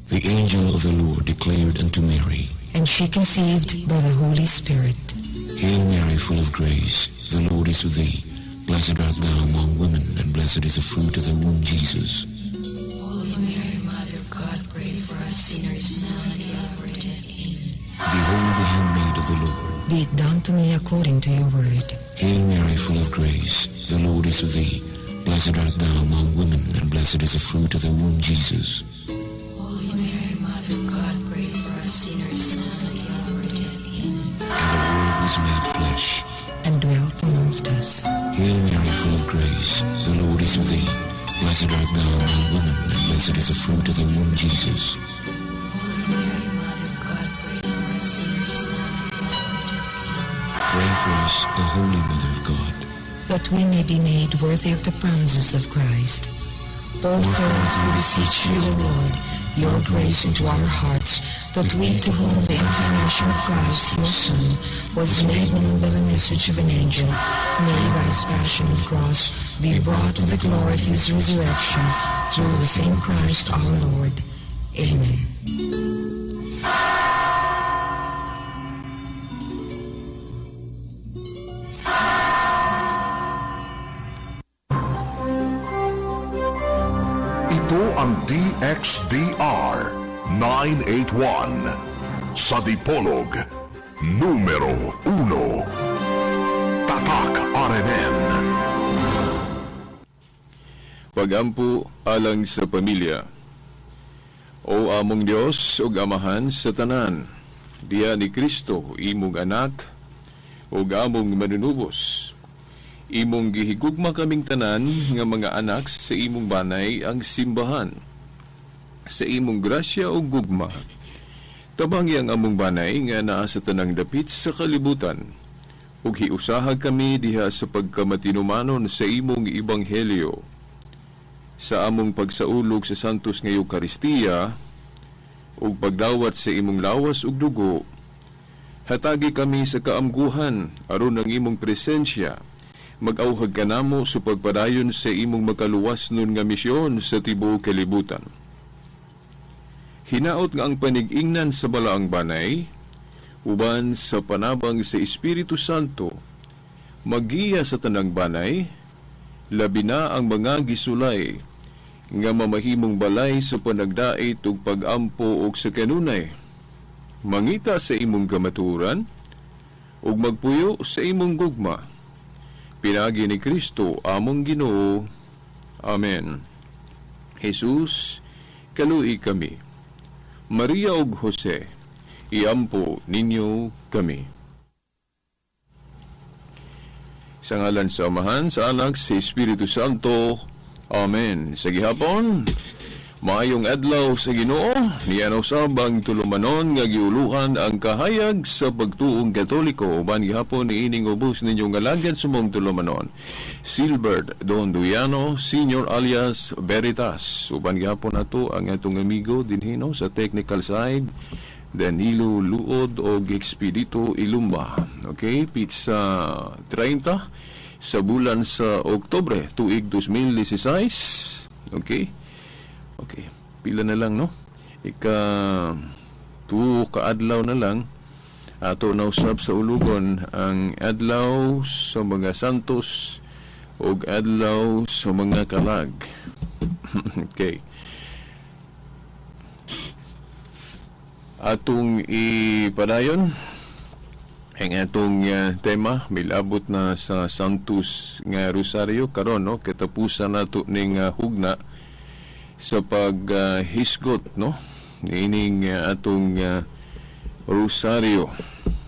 The angel of the Lord declared unto Mary, and she conceived by the Holy Spirit. Hail Mary, full of grace, the Lord is with thee. Blessed art thou among women, and blessed is the fruit of thy womb, Jesus. Holy Mary, Mother of God, pray for us sinners, now and at the hour of our death. Amen. Behold the handmaid of the Lord. Be it done to me according to your word. Hail Mary, full of grace, the Lord is with thee. Blessed art thou among women, and blessed is the fruit of thy womb, Jesus. Holy Mary, Mother of God, pray for us sinners, now and at the hour of our death. Amen. And the Word was made flesh and dwelt amongst us. Hail Mary, full of grace, the Lord is with thee. Blessed art thou among women, and blessed is the fruit of thy womb, Jesus. Holy Mary, Mother of God, pray for us sinners, now and at the hour of our death. Amen. Pray for us, O Holy Mother of God, that we may be made worthy of the promises of Christ. Pour forth, we beseech you, O Lord, your grace into our hearts, that we to whom the incarnation of Christ, your Son, was made known by the message of an angel, may by his passion and cross be brought to the glory of his resurrection, through the same Christ our Lord. Amen. Ito ang DXDR 981 sa Dipolog, numero 1. Tatak RMN. Pagampo alang sa pamilya. O among Dios ug Amahan sa tanan, diya ni Kristo imong anak ug among manunubos. Imong gihigugma kaming tanan nga mga anak sa imong banay ang simbahan. Sa imong grasya ug gugma, tabangi ang among banay nga naa sa tanang dapit sa kalibutan. Ug hiusaha kami diha sa pagkamatinumanon sa imong ebanghelyo. Sa among pagsaulog sa Santos nga Eukaristiya ug pagdawat sa imong lawas ug dugo, hatagi kami sa kaamguhan aron ang imong presensya mag-auhag kanamo sa pagpadayon sa imong makaluwas nun nga misyon sa tibuok kalibutan. Hinaot nga ang panig-ingnan sa balaang banay uban sa panabang sa Espiritu Santo magiya sa tanang banay, labi na ang mga gisulay nga mamahimong balay sa panagdait ug pag-ampo og sa kanunay, mangita sa imong kamatuoran ug magpuyo sa imong gugma. Pinaagi ni Kristo among Ginoo. Amen. Jesus, kalui kami. Maria ug Jose, iampo ninyo kami. Sa ngalan sa Amahan, sa Anak, sa Espiritu Santo. Amen. Sa gihapon, maayong adlaw sa Ginoo, niya usab ang tulumanon nga giuluhan ang kahayag sa pagtuong Katoliko. Uban gihapon niining ubos ninyong alagad sumong tulumanon, Silbert Don Duyano, Senior alias Veritas. Uban gihapon nato ang atong amigo dinhino sa technical side, Danilo Luod og Expedito Ilumba. Okay, pizza 30 sa bulan sa Oktubre, tuig 2016. Okay. Okay, pila na lang, no? Ika tuo ka adlaw na lang ato nausab sa ulugon ang adlaw sa mga santos ug adlaw sa mga kalag. Okay. Atong ipadayon ang atong tema, milabot na sa Santos nga Rosario karon, no? Katapusan nato ning hugna sa paghisgot, no, niining atong Rosario,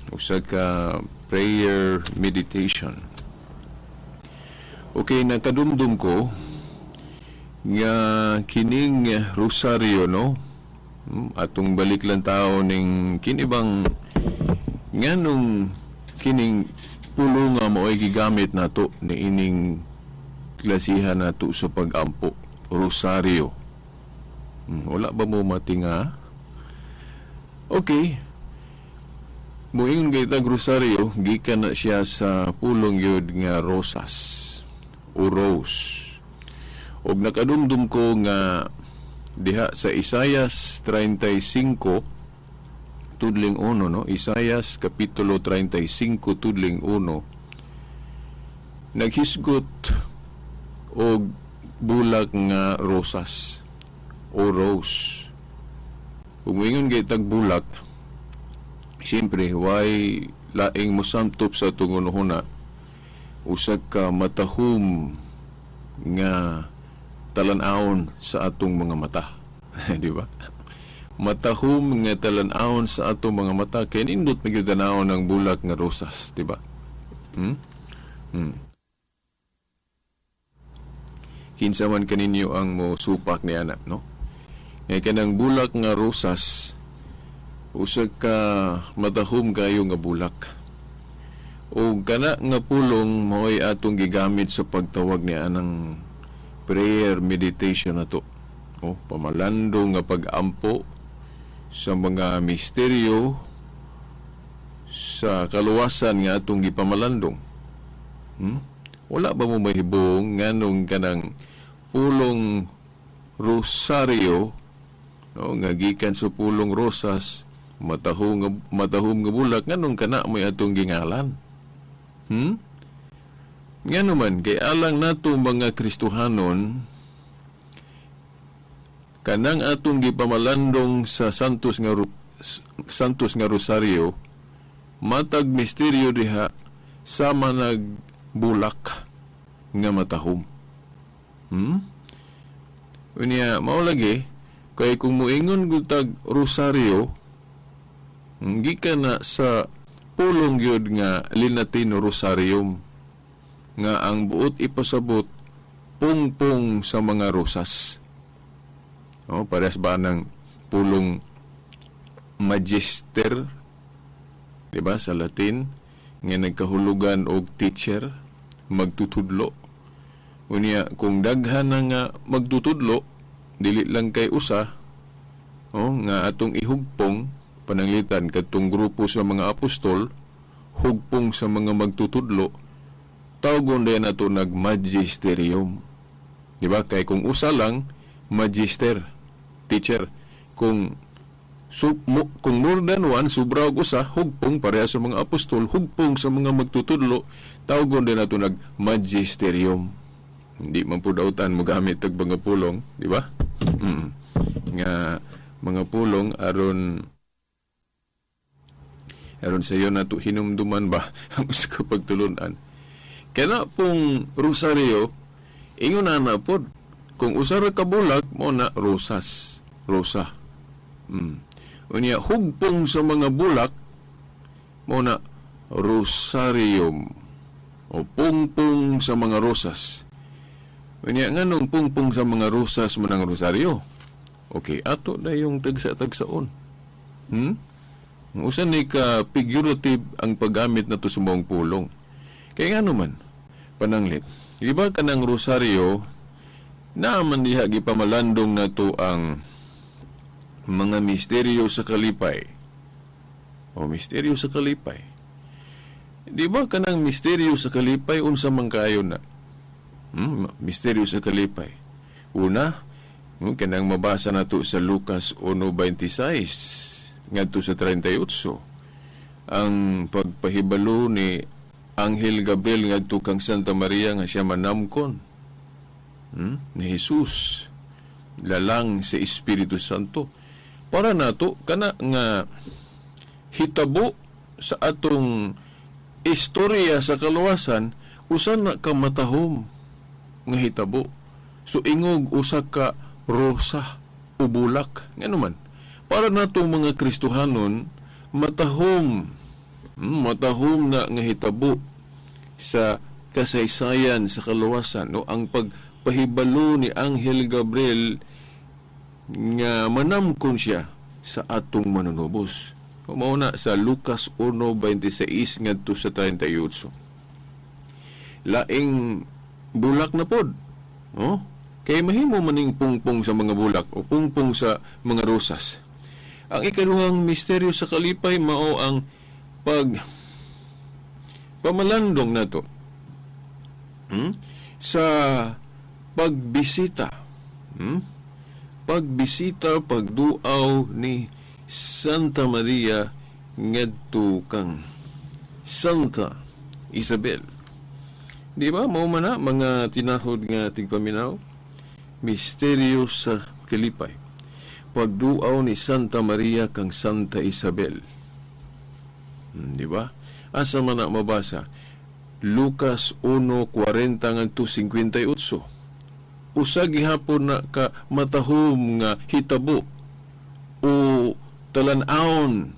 usa ka prayer meditation. Okay, nakadumdum ko nga kining Rosario, no, atong balik lang tao ning kinibang nganong kining pulo nga mao'y gigamit nato niining klasihan nato sa pag-ampo, Rosario. Wala ba mo matinga? Okay. Muingon kay tag Rosario, gikan na siya sa pulong yun nga rosas o rose. Og nakadumdum ko nga Diha sa Isayas 35 tudling 1, no? Isayas kapitulo 35 tudling 1, naghisgot og bulak nga rosas o rose. Kung moingon kay tag bulak, siyempre way laing mosamtop sa atong hunahuna usa ka matahum nga talan-awon sa atong mga mata. Di ba? Matahum nga talan-awon sa atong mga mata kay nindot magyud tan-awon ang bulak nga rosas, di ba? Hmm? Kinsa man kaninyo ang mo supak ni ana, no? Ngay kanang bulak nga rosas, usa ka matahum kayo nga bulak. O kana nga pulong mao'y atong gigamit sa pagtawag ni anang prayer meditation nato. O pamalandong nga pag-ampo sa mga misteryo sa kaluwasan nga atong gipamalandong. Wala ba mo mahibong nganong kanang pulong rosaryo, no, nga gikan sa pulong rosas, matahom nga bulak, nganong kana may atong gingalan? Ngano man kay alang nato mga Kristohanon, kanang atong gipamalandong sa Santos nga Rosario, matag misteryo diha sama nagbulak nga matahom. Unya mao lagi kay kung moingon gud tag rosaryo, gikan na sa pulong gyud nga Linatino rosarium, nga ang buot ipasabot pungpong sa mga rosas. O, parehas ba ng pulong magister, di ba, sa Latin, nga nagkahulugan og teacher, magtutudlo. Unya, kung daghan na nga magtutudlo, dili lang kay usa, o, nga atong ihugpong, pananglitan kadtong grupo sa mga apostol, hugpong sa mga magtutudlo, tawgon din nato nagmagisterium. Di ba? Kay kung usa lang, magister, teacher. Kung kung more than one, sobra og usa, hugpong pareha sa mga apostol, hugpong sa mga magtutudlo, tawgon din nato nagmagisterium. Hindi man po dautan mo gamit og mga pulong, di ba? Nga mga pulong aron aron sa iyo nato hinumduman ba ang usa ka pagtulunan. Kana pong rosaryo, ingon na na pod, kung usa ra ka bulak mo na rosas, rosa. Unya hugpong sa mga bulak mo na rosarium o pungpong sa mga rosas. Unya nganong pungpong sa mga rosas mo ng rosaryo? Okay, ato na yung tagsa-tagsaon. Usa ni ka figurative ang paggamit nato sa maong pulong. Kaya nga naman, pananglit, di ba kanang rosaryo, naaman diha gipamalandong nato ang mga misteryo sa kalipay. O misteryo sa kalipay. Di ba kanang misteryo sa kalipay, unsa man kayo na? Misteryo sa kalipay. Una, kanang mabasa nato sa Lucas 1:26 ngadto sa 38, ang pagpahibalo ni Anghel Gabriel ngadto kang Santa Maria nga siya manamkon ni Jesus lalang sa Espiritu Santo. Para nato kana nga hitabo sa atong istorya sa kaluwasan, usa na ka matahom nga hitabo. So ingog usa ka rosa o bulak. Ngano man, para natong mga Kristohanon, matahom, matahom na nga hitabo sa kasaysayan sa kaluwasan, no? Ang pagpahibalo ni Anghel Gabriel nga manamkon siya sa atong manunubos. Mao na sa Lucas 1:26 ngadto sa 38. Laing bulak na pod, no? Kay mahimo maning pungpong sa mga bulak o pungpong sa mga rosas. Ang ikaduhang misteryo sa kalipay mao ang pag pamalandong nato sa pagbisita. Pagbisita, pagduaw ni Santa Maria ngadto kang Santa Isabel. Di ba? Mao man na mga tinahod nga tigpaminaw, misteryo sa kalipay. Pagduaw ni Santa Maria kang Santa Isabel. Di ba? Asa man na mabasa? Lucas 1:40 ngadto 58. Usa gihapon na ka matahom nga hitabo o talan-awon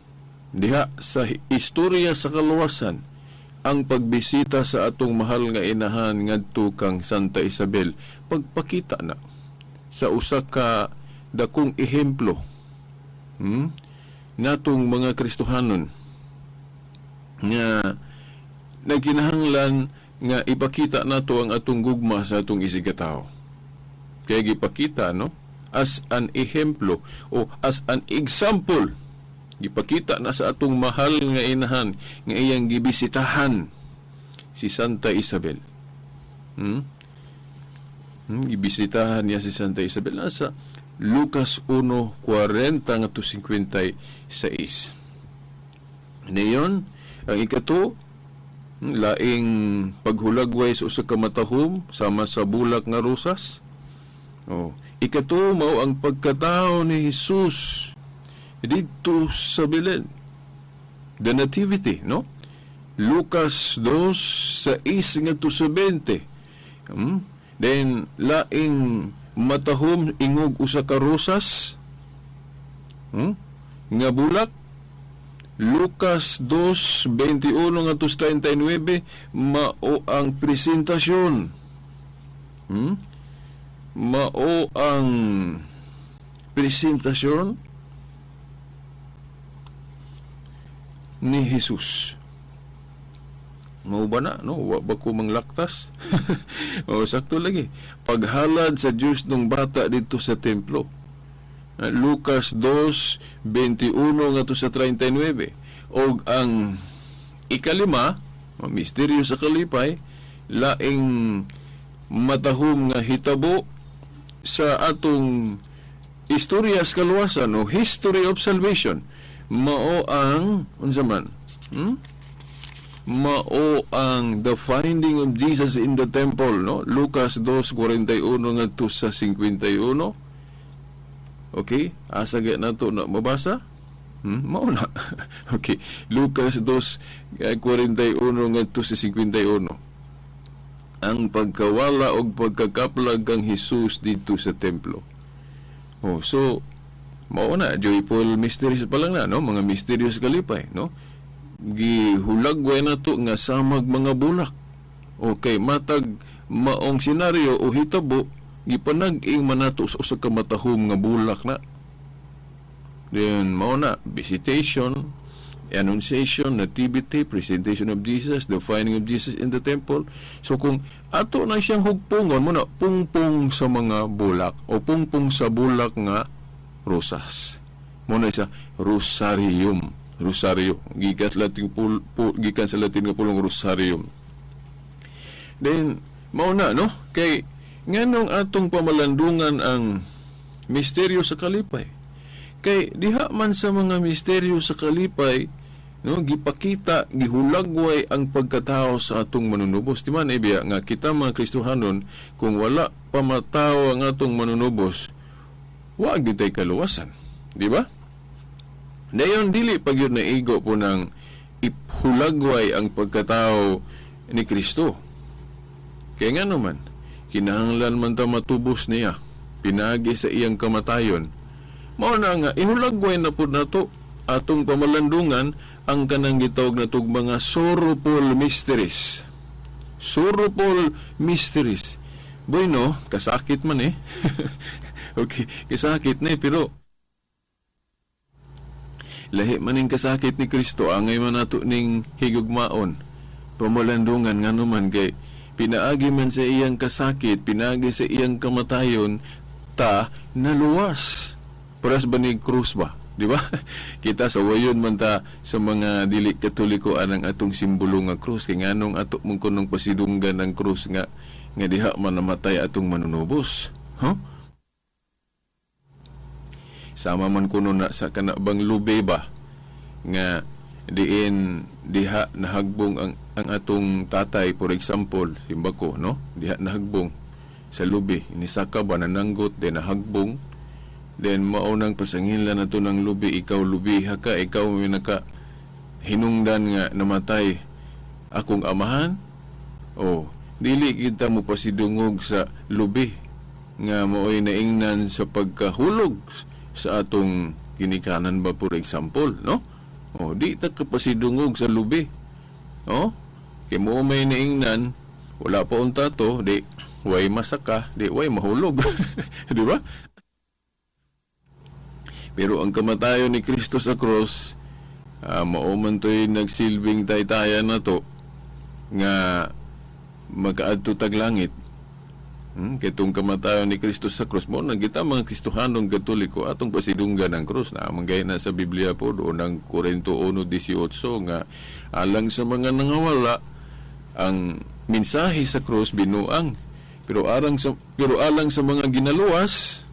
diha sa istorya sa kaluwasan ang pagbisita sa atong mahal nga inahan ngadto kang Santa Isabel, pagpakita na sa usa ka dakong ehemplo natong mga Kristohanon nga nagkinahanglan nga ipakita nato ang atong gugma sa atong isigkatawo. Kaya gipakita, no, as an ehemplo o as an example, gipakita na sa atong mahal nga inahan nga iyang gibisitahan si Santa Isabel. Gibisitahan niya si Santa Isabel nasa Lucas 1:40 ngadto 56. Ngayon, ang ikato, laing paghulagway sa usa ka matahom sama sa bulak nga rosas. Oh, ikato mao ang pagkatao ni Jesus didto sa Belen. The Nativity, no? Lucas 2:6 ngadto sa 20. Then laing matahom ingog usa ka rosas nga bulak, Lucas 2:21 ngadto sa 39, mao ang presentasyon. Mao ang presentasyon ni Jesus. Mao ba na, no? Wa ba ko manglaktas? O, sakto lagi. Paghalad sa Diyos ng bata dito sa templo. Lucas 2:21 ngadto sa 39. Og ang ikalima, misteryo sa kalipay, laing matahom nga hitabo sa atong istorya sa kaluwasan o history of salvation, mao ang unsa man? Mao ang the finding of Jesus in the temple, no? Lucas 2:41 ngadto sa 51. Okay, asa gyud nato na mabasa? Mao na. Okay, Lucas 2:41 ngadto sa 51. Ang pagkawala og pagkakaplag kang Jesus didto sa templo. Oh, so mao na, joyful mysteries pa lang na, no? Mga mysterious kalipay, no? Gihulagway na to nga samag mga bulak. Okay, matag maong senaryo o hitabo, gipanag-ing man nato sa usa ka matahom nga bulak na. Then mao na, visitation, annunciation, nativity, presentation of Jesus, the finding of Jesus in the temple. So kung ato na siyang hugpungon, mo na pungpong sa mga bulak o pungpong sa bulak nga rosas. Mo na siya rosarium. Rosario gikan sa Latin gikan sa Latin nga pulong rosarium. Then mao na, no, kay nganong atong pamalandungan ang misteryo sa kalipay? Kay diha man sa mga misteryo sa kalipay, no, gipakita, gihulagway ang pagkatao sa atong manunubos. Di man ibiya nga kita mga Kristohanon, kung wala pa matawo ang atong manunubos, wa gyud tay kaluwasan, di ba? Dayon dili pag yun naigo po ng ihulagway ang pagkatao ni Kristo. Kaya nga naman, kinahanglan man ta matubos niya, pinagi sa iyang kamatayon. Mao na nga, ihulagway na po nato atong pamalandungan ang kanang gitawag natog mga sorrowful mysteries. Sorrowful mysteries. Bueno, kasakit man eh. Okay, kasakit na eh, pero lahi man ning kasakit ni Kristo, angay man nato ning higugmaon, pamalandungan, nga naman kay pinaagi man sa iyang kasakit, pinaagi sa iyang kamatayon, ta naluwas. Paras ba ni krus ba? Di ba? Kita sa wayon man ta sa mga dili Katoliko anang atong simbolo nga krus, kay nganong ato mong kunong pasidunggan ang krus nga nga diha man namatay atong manunubos. Huh? Sama man kuno na sa kana bang lubi ba nga diin diha nahagbong ang atong tatay, for example, simbako, no, diha nahagbong sa lubi, inisaka ba, nananggot then nahagbong, then mao nang pasangilan na to ng lubi, ikaw lubi haka, ikaw may naka hinungdan nga namatay akong amahan. Oh, dili kita mo pasidungog sa lubi nga mao'y naingnan sa pagkahulog sa atong ginikanan ba, for example, no? Oh, di ta kapasidungog sa lubi. Oh, kay mo may naingnan, wala pa unta to, di way masaka, di way mahulog. Di ba? Pero ang kamatayon ni Kristo sa cross, mao man to'y nagsilbing taytayan na to nga makaadto tag langit. Kay tong kamatayon ni Kristo sa cross mo nang kita mga Kristohanong Katoliko atong pasidunggan ang cross na manggay na sa Biblia po doon ang Korinto 1:18 nga alang sa mga nangawala ang mensahe sa cross binuang, pero alang sa mga ginaluwas,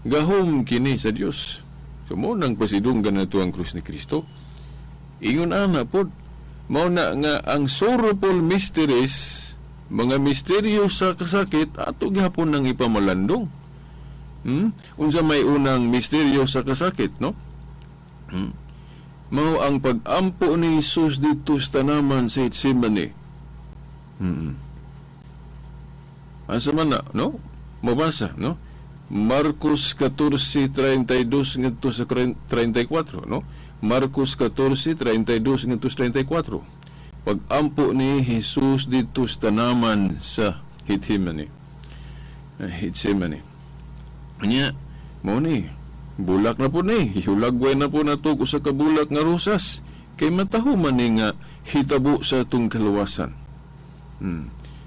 gahom kini sa Dios. So mo nang pasidunggan nato ang krus ni Kristo. Ingon ana pod, mao na nga ang sorrowful mysteries, mga misteryo sa kasakit, ato gihapon nang ipamalandong. Unsa may unang misteryo sa kasakit, no? Mao ang pag-ampo ni Jesus dito sa tanaman sa Gethsemane. Asa man na, no? Mabasa, no? Marcos 14:32 ngadto sa 34, no? Marcos 14:32 ngadto sa 34. Pag-ampo ni Jesus dito sa tanaman sa Gethsemane. Gethsemane. Nya, mao ni, bulak na po ni, hihulagway na po na to usa ka bulak nga rosas, kay mataho man ni nga hitabo sa atong kaluwasan.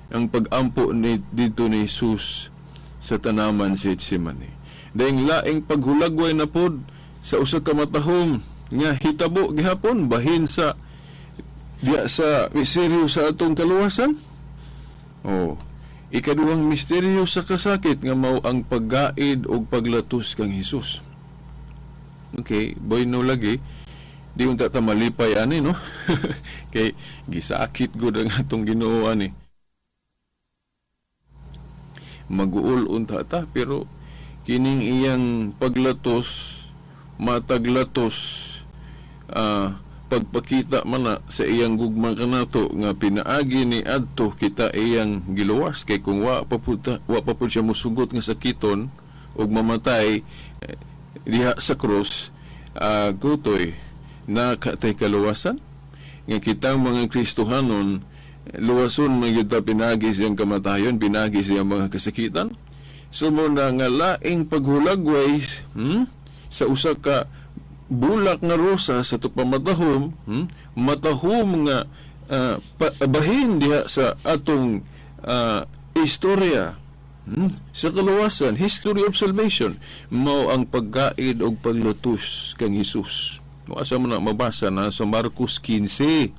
Ang pag-ampo ni dito ni Jesus sa tanaman sa Gethsemane. Dahil laing paghulagway na pod sa usa ka matahom nga hitabo gihapon bahin sa diya sa misteryo sa atong kaluwasan. Oh, ikaduhang misteryo sa kasakit nga mao ang paggaid og paglatos kang Hesus. Okay, boy no lagi di unta ta malipay ani, no? Kay gisakit gud ang atong Ginoo ani. Maguol unta ta, pero kining iyang paglatos, mataglatos, pagpakita man na sa iyang gugma kanato nga pinaagi ni adto kita iyang giluwas, kay kung wa pa pud siya musugot nga sakiton ug mamatay diha sa krus, gutoy na katay kaluwasan nga kitang mga Kristohanon luwason man gyud ta pinaagi siyang kamatayon, pinaagi siyang mga kasakitan. So mo na nga laing paghulagway, sa usa ka bulak nga rosa sa pamatahom, matahom nga bahin diha sa atong istorya, sa kaluwasan, history of salvation, mao ang paggaid og paglutos kang Hesus. No, asa mo na mabasa na sa Marcos 15:1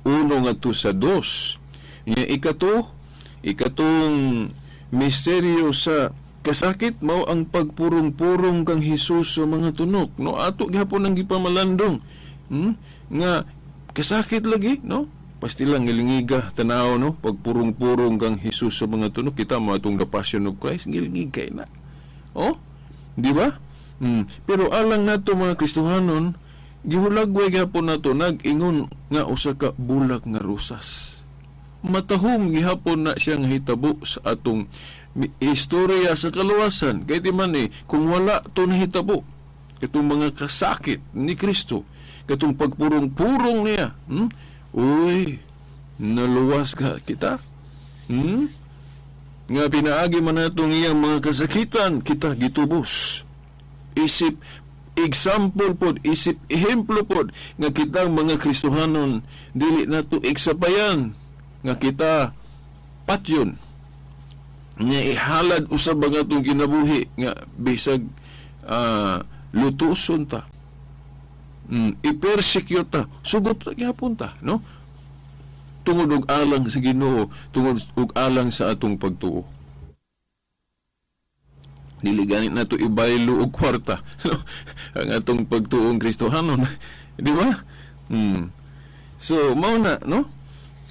ngadto sa 2. Nya ikatong misteryo sa kasakit mao ang pagpurong-purong kang Hesus sa mga tunok, no? Ato gihapon ang gipamalandong, nga kasakit lagi, no? Pasti lang ngilingiga tanaw, no, pagpurong-purong kang Hesus sa mga tunok. Kita mo atong The Passion of Christ, ngilingig na. Oh, di ba? Pero alang nato mga Kristohanon, gihulagway gihapon nato nag-ingon nga usa ka bulak nga rosas. Matahom gihapon na siya nga hitabo sa atong istorya sa kaluwasan. Kay di man kung wala to nahitabo katong mga kasakit ni Kristo, katong pagpurong-purong niya, uy, naluwas ka kita. Nga pinaagi man natong iyang mga kasakitan, kita gitubos. Isip example pod, isip ehemplo pod nga kitang mga Kristohanon dili nato iksapayan nga kita patyon nga ihalad usab ang atong kinabuhi nga bisag lutuson ta, i-persecute ta, sugot ra gihapon ta, no, tungod og alang sa Ginoo, tungod og alang sa atong pagtuo. Dili ganit nato ibaylo og kwarta, no? Ang atong pagtuong Kristohanon, di ba? So mao na, no,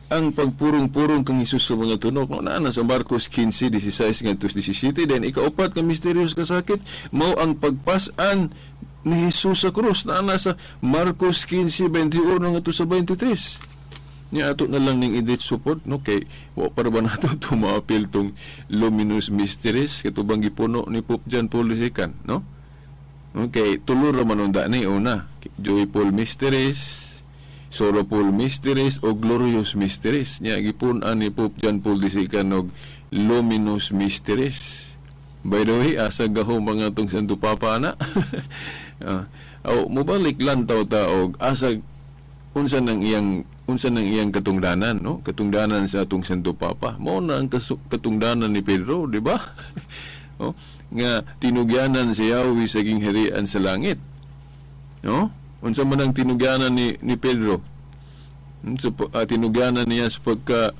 ang pagpurong-purong kang Hesus sa mga tunok, no, naa na sa Marcos 15:16 ngadto 17. Then ikaupat nga misteryo sa kasakit mao ang pagpas-an ni Hesus sa krus, naa na sa Marcos 15:21 ngadto sa 23. Nya ato na lang ning edit support, no, kay wa para ba nato tumaapil tong Luminous Mysteries katubang gipuno ni Pope John Paul II, no? Okay, tulo ra man unda ni. Una, Joyful Mysteries, Sorrowful Mysteries o Glorious Mysteries. Nya gipun-an ni Pope John Paul II og Luminous Mysteries. By the way, asa gahom mga tong Santo Papa na? Aw, mobalik lantaw ta og asa unsa nang iyang katungdanan, no, katungdanan sa atong Santo Papa. Mao na ang katungdanan ni Pedro, di ba, oh, nga tinugyanan si Yahweh sa gingharian sa langit, no? Unsa man ang tinugyanan ni Pedro? So, tinugyanan niya sa pagka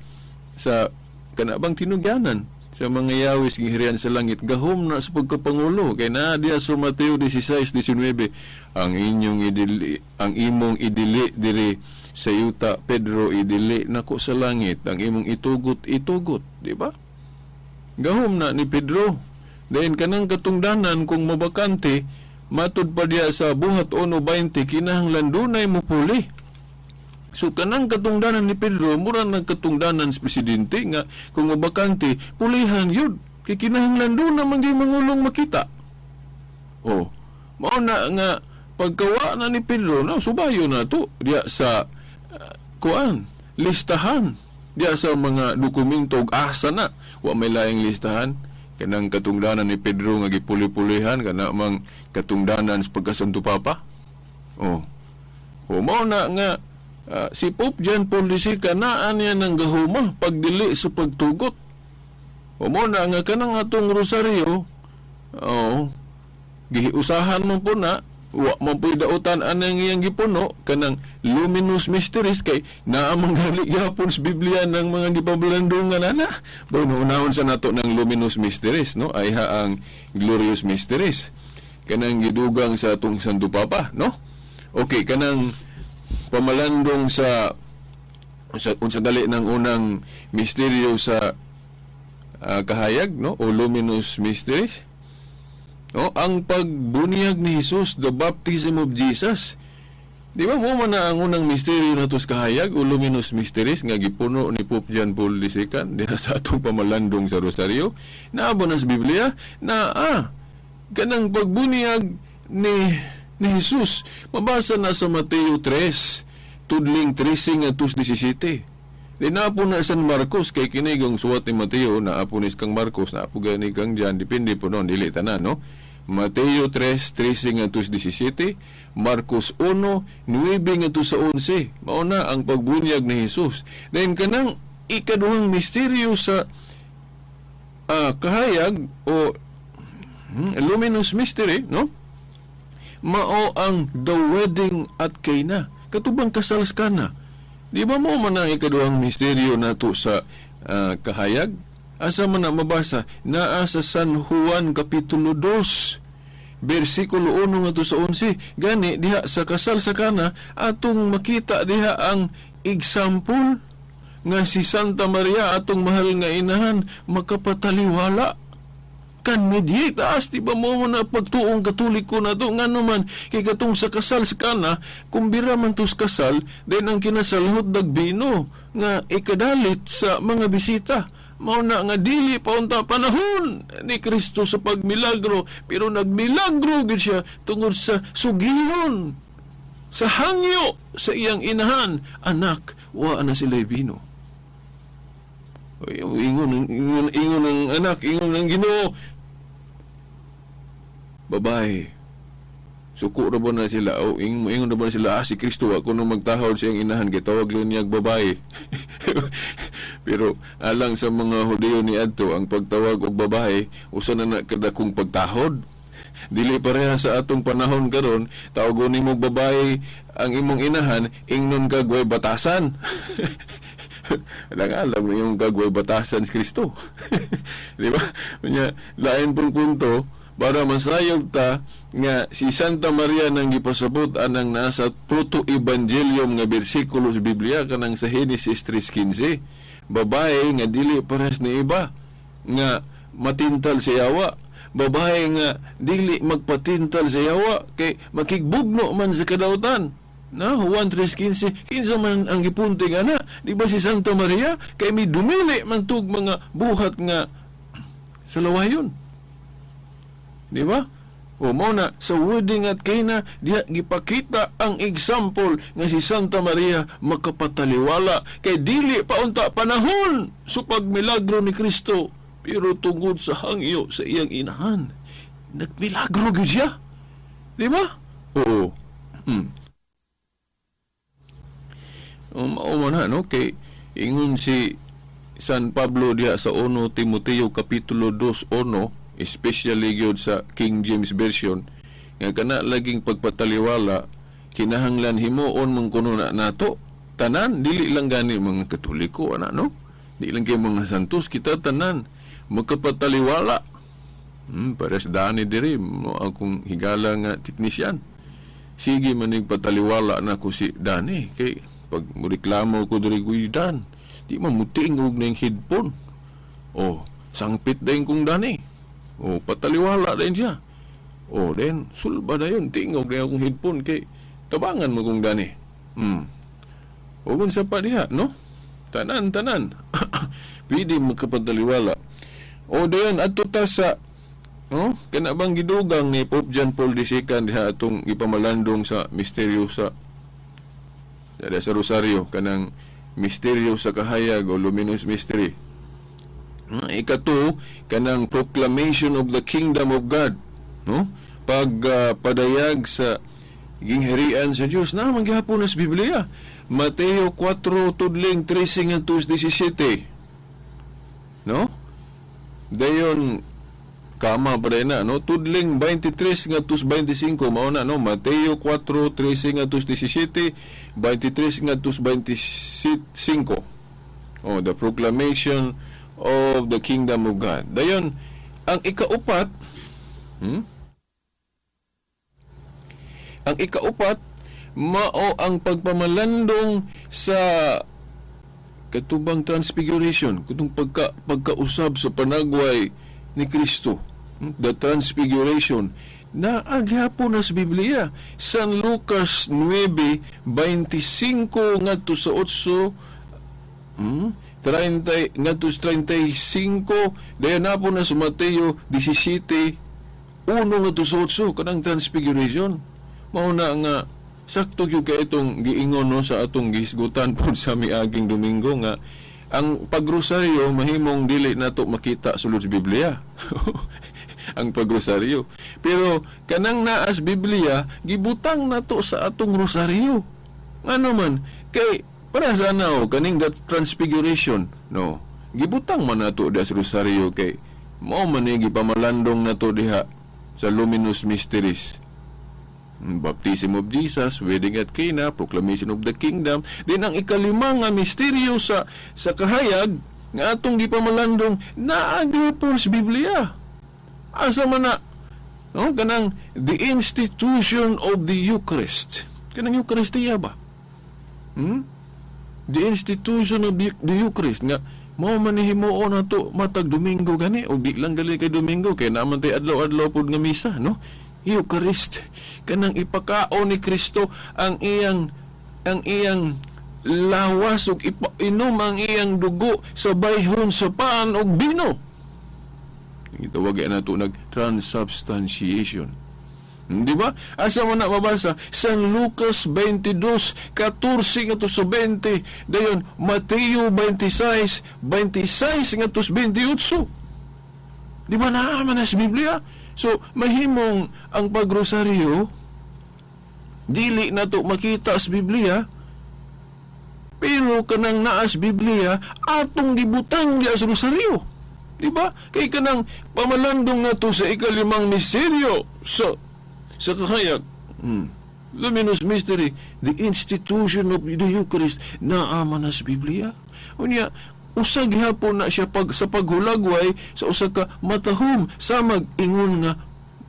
sa kana bang tinugyanan sa mga Yahweh sa gingharian sa langit, gahom na sa pagkapangulo, kay naa diya sa Mateo 16:19, ang inyong idili, ang imong idili diri sa yuta, Pedro, idili nako sa langit, ang imong itugot, itugot, di ba? Gahom na ni Pedro. Then kanang katungdanan, kung mabakante, matud pa diya sa Buhat 1:20, kinahanglan dunay mupuli. So kanang katungdanan ni Pedro mura nang katungdanan sa presidente nga kung mabakante, pulihan yun, kay kinahanglan duna man gyud mangulong makita. Oh, mao na nga pagkawa na ni Pedro na, subayo na to diya sa kuan, listahan diya sa mga dokumento ug asa na wa may laing listahan. Kanang katungdanan ni Pedro nga gipuli-pulihan, kana mang katungdanan sa pagkasanto Papa. Oh, o mao na nga si Pope John Paul II kanaan niya ng gahuma pagdili sa pagtugot. O mao na nga kanang atong rosaryo, oh, giusahan man po na, wa man po'y dautan anang iyang gipuno kanang Luminous Mysteries, kay naa man gali gyapon sa Biblia ng mga gipabalandungan ana. Bueno, unahon sa nato ng Luminous Mysteries, no, ay ha ang Glorious Mysteries kanang gidugang sa atong Santo Papa, no? Okay, kanang pamalandong sa unsa dali ng unang misteryo sa kahayag, no, o Luminous Mysteries, no, ang pagbuniyag ni Jesus, the baptism of Jesus. Di ba mo man na ang unang misteryo nato sa kahayag o Luminous Mysteries nga gipuno ni Pope John Paul II diha sa atong pamalandong sa Rosaryo? Naa ba na sa Biblia na kanang pagbuniyag ni Jesus? Mabasa na sa Mateo 3 tudling 13 ngadto 17. Di naapo na San Marcos, kay kini kung suwat ni Mateo, naapo ni kang Marcos, naapo gani kang John, depende po noon, dili tanan, no? Mateo 3:13 ngadto 17, Marcos 1:9 ngadto sa 11. Mao na ang pagbunyag ni Jesus. Then kanang ikaduhang misteryo sa kahayag o Luminous Mystery, no? Mao ang the wedding at Cana. Katubang kasal sa Cana. Di ba mo man ang ikaduhang misteryo nato sa kahayag? Asa man na mabasa? Naa sa San Juan Kapitulo 2 versikulo 1 ngadto sa 11. Gani diha sa kasal sa Kana, atong makita diha ang example nga si Santa Maria, atong mahal nga inahan, makapataliwala, kan mediate as. Di ba mo na pagtuong Katoliko na to? Nga naman kay katong sa kasal sa Kana, kumbira man to sa kasal, then ang kinasalhot dagbino nga ikadalit sa mga bisita. Mao na nga dili pa unta panahon ni Kristo sa pagmilagro, pero nagmilagro gid siya tungod sa sugilon, sa hangyo sa iyang inahan, "Anak, wa na sila bino." Ingon, ingon ng anak, ingon ng Ginoo, "Babae, suko ra ba na sila?" O ingon ra ba na sila, "Ah, si Kristo ako nung magtahod sa iyang inahan kay tawag lang niya babae." Pero alang sa mga Hudiyo ni adto, ang pagtawag og babae usa na na kadakong pagtahod. Dili pareha sa atong panahon karon, tawagon nimo babae ang imong inahan, ingnon kag way batasan. Alam alam mo yung kag way batasan si Kristo. Di ba? Unya, lain pong punto, Para masayog ta nga si Santa Maria nang gipasabot anang nasa proto-evangelium nga bersikulo sa Biblia, kanang sa Genesis 3:15, babae nga dili pares ni iba nga matintal sa yawa, babae nga dili magpatintal sa yawa kay makigbugno man sa kadautan. Na Juan 3:15, kinsa man ang gipunting ana? Di ba si Santa Maria? Kay mi dumili man tug mga buhat nga sa lawayon, di ba? O mao na sa wedding at Cana diha gipakita ang example nga si Santa Maria makapataliwala kay dili pa unta panahon sa pagmilagro ni Kristo, pero tungod sa hangyo sa iyang inahan, nagmilagro gyud siya, di ba? Oo. Mao man na, no? Kay ingon si San Pablo diha sa 1 Timoteo kapitulo 2:1, especially gyud sa King James Version, nga kana laging pagpataliwala kinahanglan himuon man kuno na nato tanan, dili lang gani mga Katoliko ana, no? Di lang kay mga santos, kita tanan magkapataliwala. Pares dani diri mo akong higala nga teknisyan, sige manig pataliwala na ko si Dani kay pag reklamo ko diri, "Uy Dan, di man mutingog na yung headphone." Oh, sangpit din kong Dani. Oh, pataliwala din siya. Oh, then sulba na yun, tingog na akong headphone kay tabangan mo kong Dani. O kung sa pa diha, no? Tanan, tanan. Pwede makapataliwala. O dayon adto ta sa, no? Kana bang gidugang ni Pope John Paul II diha atong ipamalandong sa misteryo sa sa Rosario, kanang misteryo sa kahayag o luminous mystery. Ikato, kanang proclamation of the kingdom of God, no? Pag padayag sa gingharian sa Dios na man gihapon sa Biblia. Mateo 4 tudling 13 ngadto 17. No? Dayon kama pa na, no? Tudling 23 ngadto 25 mao na, no? Mateo 4:13 ngadto 17, 23 ngadto 25. Oh, the proclamation of the kingdom of God. Dayon ang ikaupat, Ang ikaupat mao ang pagpamalandong sa katubang transfiguration, kutong pagkausab sa panagway ni Kristo. The transfiguration na agyapon na sa Biblia. San Lucas 9:25 ngadto sa 8, 30 ngadto sa 35. Dayon na po na sa Mateo 17:1 ngadto sa 8, kanang transfiguration. Mao na nga sakto gyud kay itong giingon, no, sa atong gihisgutan pod sa miaging Domingo nga ang pagrosaryo mahimong dili nato makita sulod sa Biblia ang pagrosaryo, pero kanang naas Biblia gibutang nato sa atong rosaryo. Ngano man kay para sa ana o kaning that transfiguration, no? Gibutang man nato diha sa rosaryo kay mao man ni gipamalandong nato diha sa luminous mysteries. Baptism of Jesus, wedding at Cana, proclamation of the kingdom. Then ang ikalima nga misteryo sa kahayag nga atong gipamalandong naa gyapon sa Biblia. Asa man na? No, kanang the institution of the Eucharist. Kanang Eucharistia ba? The institution of the Eucharist nga mao man ni himuon nato matag Domingo gani o di lang gali kay Domingo kay naman tay adlaw-adlaw pod nga misa, no? Eucharist, kanang ipakaon ni Kristo ang iyang lawas ug ipainom ang iyang dugo sa bayhon sa pan ug bino. Gitawag nato nag transubstantiation. Di ba? Asa mo na mabasa? San Lucas 22:14 ngadto sa 20. Dayon, Mateo 26:26 ngadto sa 28. Di ba naa man na sa Biblia? So, mahimong ang pagrosaryo, dili na to makita sa Biblia, pero kanang naas Biblia, atong gibutang diya sa rosaryo. Di ba? Kay kanang pamalandong nato sa ikalimang misteryo sa kahayag. Luminous mystery, the institution of the Eucharist, naa man na sa Biblia. Unya, usa gihapon na siya sa paghulagway sa usa ka matahom sa mag-ingon nga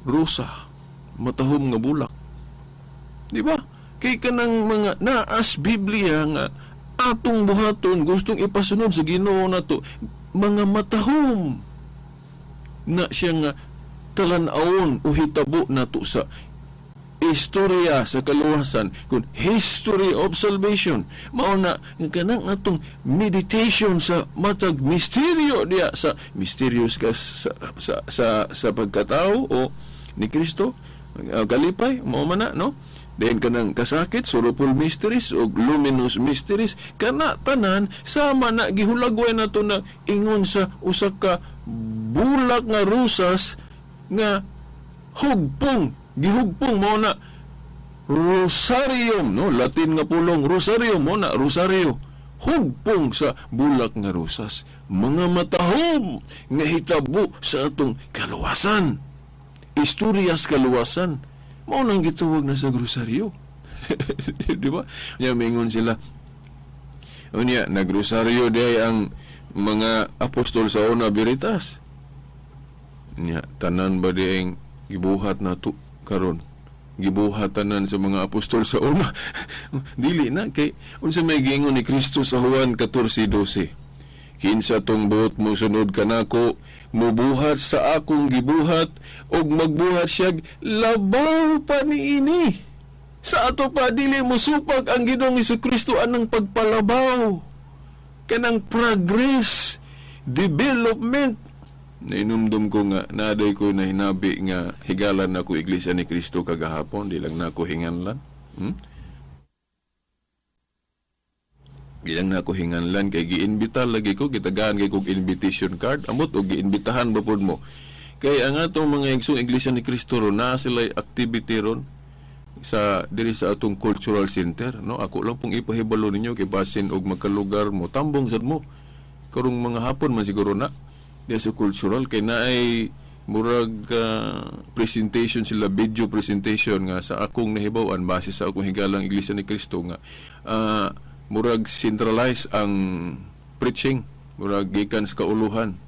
Rosa, matahom nga bulak. Di ba? Kay kanang mga naas Biblia nga atong buhaton, gustong ipasunod sa Ginoo nato, mga matahom na siya nga talan-awon o hitabo nato sa istorya sa kaluwasan, kung history of salvation. Mao na nga kanang atong meditation sa matag misteryo diya sa mysterious ka sa pagkatao o ni Kristo, kalipay mao man na, no? Then kanang kasakit, sorrowful mysteries o luminous mysteries, kana tanan sama na gihulagway nato na ingon sa usa ka bulak nga rosas nga hugpong, gihugpong. Mao na rosarium, no? Latin nga pulong rosarium, mao na rosario, hugpong sa bulak nga rosas, mga matahom nga hitabo sa atong kaluwasan, istorya sa kaluwasan. Mao nang gitawag na sa rosaryo. Di ba? Nya mingon sila, unya nagrosaryo day ang mga apostol sa una Veritas. Nya tanan ba dieng gibuhat nato karon, gibuhat tanan sa mga apostol sa una? Dili na, kay unsa may giingon ni Kristo sa Juan 14:12? "Kinsa tong buot mo sunod kanako, mubuhat sa akong gibuhat, ug magbuhat siya labaw pa niini." Sa ato pa dili mosupak ang Ginoong Kristo anang pagpalabaw, kanang progress, development. Nainumdum ko nga naday ko na hinabi nga higalan nako Iglesia ni Kristo kagahapon, di lang nako hinganlan. Di lang nako hinganlan kay giimbita lagi ko, gitagaan kay kog invitation card. Amot og giimbitahan ba pod mo? Kay ang atong mga igsoong Iglesia ni Kristo ron, naa sila'y activity ron sa diri sa atong cultural center, no? Ako lang pong ipahibalo ninyo kay basin og magkalugar mo, tambong sad mo. Karong mga hapon man siguro na diya sa cultural, kay naay murag presentation sila, video presentation nga sa akong nahibaw-an base sa akong higalang Iglesia ni Kristo nga murag centralized ang preaching, murag gikan sa kauluhan,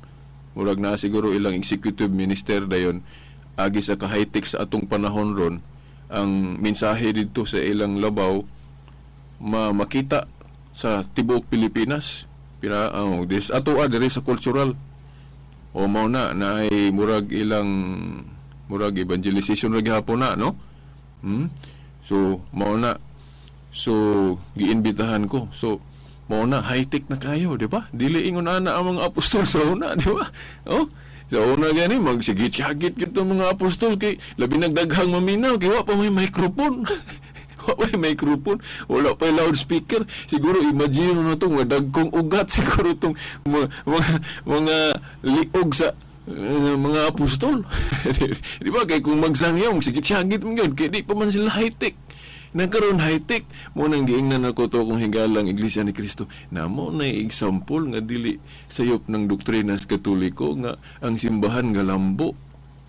murag naa siguro ilang executive minister. Dayon agi sa ka-high-tech sa atong panahon ron, ang mensahe didto sa ilang labaw makita sa tibuok Pilipinas. Pira this ato diri sa cultural o mao na naay murag ilang murag evangelization ra gihapon na, no? So mao na, so giimbitahan ko. So mao na, high-tech na kayo, di ba? Dili ingon ana ang mga apostol sa una, di ba? Oh, sa una gani magsigit-sigit gyud mga apostol kay labi nagdaghang maminaw kay wa pa may microphone. Wa may microphone, wala pa loudspeaker. Siguro imagine mo na itong dagkong ugat siguro itong mga liog sa mga apostol. Di ba? Kay kung magsangyaw, magsigit-sigit mo yun. Kay di pa man sila high-tech. Nagkaroon high-tech. Mo nang giingnan ako to kung higalang Iglesia ni Cristo. Na mo na example nga dili sayop ng doktrina sa Katoliko nga ang simbahan galambo.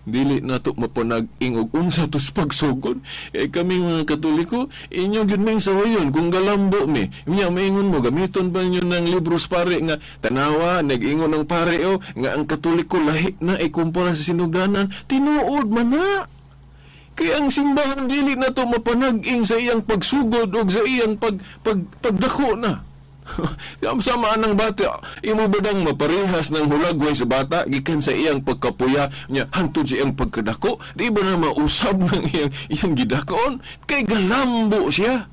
Dili na to mapanag-ing og unsa to sa pagsugod. Eh kami mga Katoliko, inyo gyud ming sawayon kung galambo mi. Unya maingon mo, gamiton pa ninyo ng libros pare nga tanawa, nag-ingon ng pare o nga ang Katoliko lahi na ikumpara sa sinugdanan. Tinuod man na. Kaya ang simbahan dili na to mapanag-ing sa iyang pagsugod og sa iyang pagdako na. Sama ng bata, imo ba dang maparehas ng hulagway sa bata gikan sa iyang pagkapuya niya hangtod sa iyang pagkadako? Di ba na mausab ng iyang gidakon? Kay galambo siya.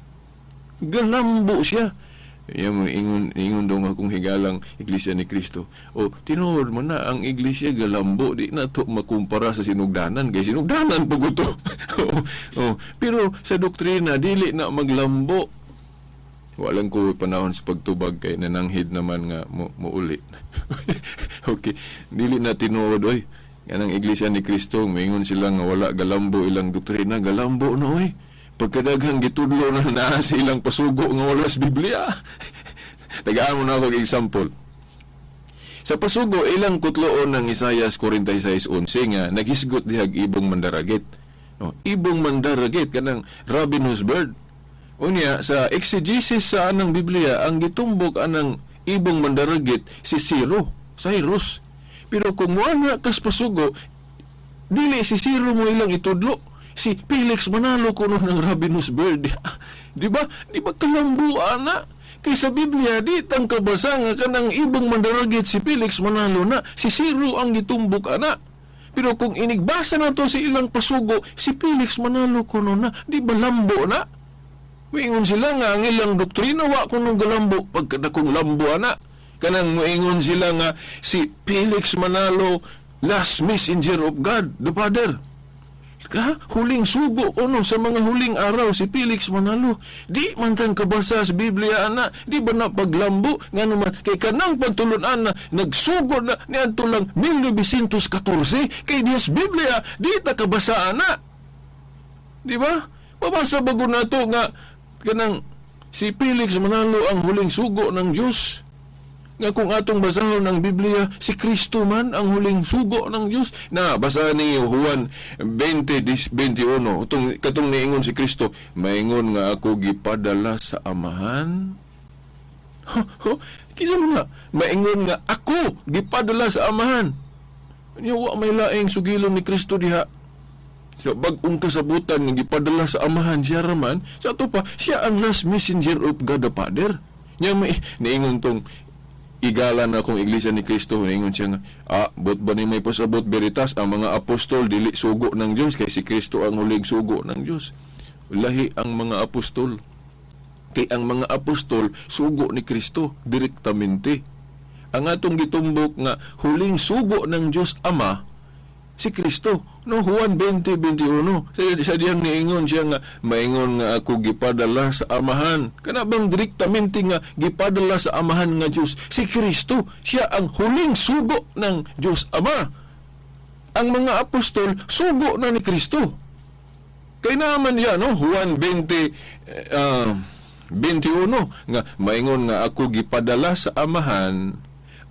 Galambo siya. Iya mo ingon dong akong higalang Iglesia ni Kristo. O tinuod mo na ang iglesia galambo, di na to makumpara sa sinugdanan kay sinugdanan pag to. O, pero sa doktrina dili na maglambo. Walang ko panahon sa pagtubag kay nananghid naman nga muuli. Okay, dili na tinuod oy. Kanang Iglesia ni Kristo moingon sila nga wala galambo ilang doktrina, galambo na oy. Pagkadaghang gitudlo na naa sa ilang pasugo nga wala sa Biblia. Tagaan mo na ako example. Sa pasugo ilang kutloon ng Isayas 46:11 nga naghisgot dihag ibong mandaragit. No, ibong mandaragit kanang ravenous bird. Unya sa exegesis sa anang Biblia ang gitumbok anang ibong mandaragit si Cyrus. Pero kung wala kas pasugo, Dili si Ciro mo ilang itudlo. Si Felix Manalo kuno ng Ravenous Bird. Di ba? Di ba kalambuan na? Kay sa Biblia, di tang kabasa nga kanang ibang mandaragit si Felix Manalo na. Si Ciro ang gitumbok ana. Pero kung inigbasa na to sa ilang pasugo, si Felix Manalo kuno na. Di ba lambo na? Muingon sila nga ang ilang doktrina wa kuno galambo pagkadakong lambo ana. Kanang muingon sila nga si Felix Manalo, last messenger of God, the Father. Ka, huling sugo kuno sa mga huling araw si Felix Manalo. Di man tang kabasa sa Biblia ana, di ba na paglambo ngano man kay kanang pagtulun-an na nagsugo na niadto lang 1914 kay diyas Biblia di ta kabasa ana. Di ba? Mabasa bago nato nga kanang si Felix Manalo ang huling sugo ng Diyos. Nga kung atong basahon ng Biblia, si Kristo man ang huling sugo ng Diyos. Na, basahan ninyo Juan 20:21. Itong, katong niingon si Kristo, maingon nga ako gipadala sa Amahan. Kinsa man nga? Maingon nga ako gipadala sa Amahan. Nya wa may laing sugilon ni Kristo diha. Sa bag-ong kasabutan nga gipadala sa Amahan siya raman, sa ato pa, siya ang last messenger of God the Father. Nya may niingon tong igala na akong Iglesia ni Kristo, niingon siya nga, bot ba ni may pasabot Veritas, ang mga apostol dili sugo ng Dios kay si Kristo ang huling sugo ng Dios. Lahi ang mga apostol. Kay ang mga apostol sugo ni Kristo direktamente. Ang atong gitumbok nga huling sugo ng Dios Ama si Kristo. No, Juan 20:21. Sa diyang niingon siya nga maingon nga ako gipadala sa Amahan. Kana bang direktamente nga gipadala sa Amahan nga Dios si Kristo? Siya ang huling sugo ng Dios Ama. Ang mga apostol sugo na ni Kristo. Kay naman niya, no, Juan 20:21 nga maingon nga ako gipadala sa Amahan,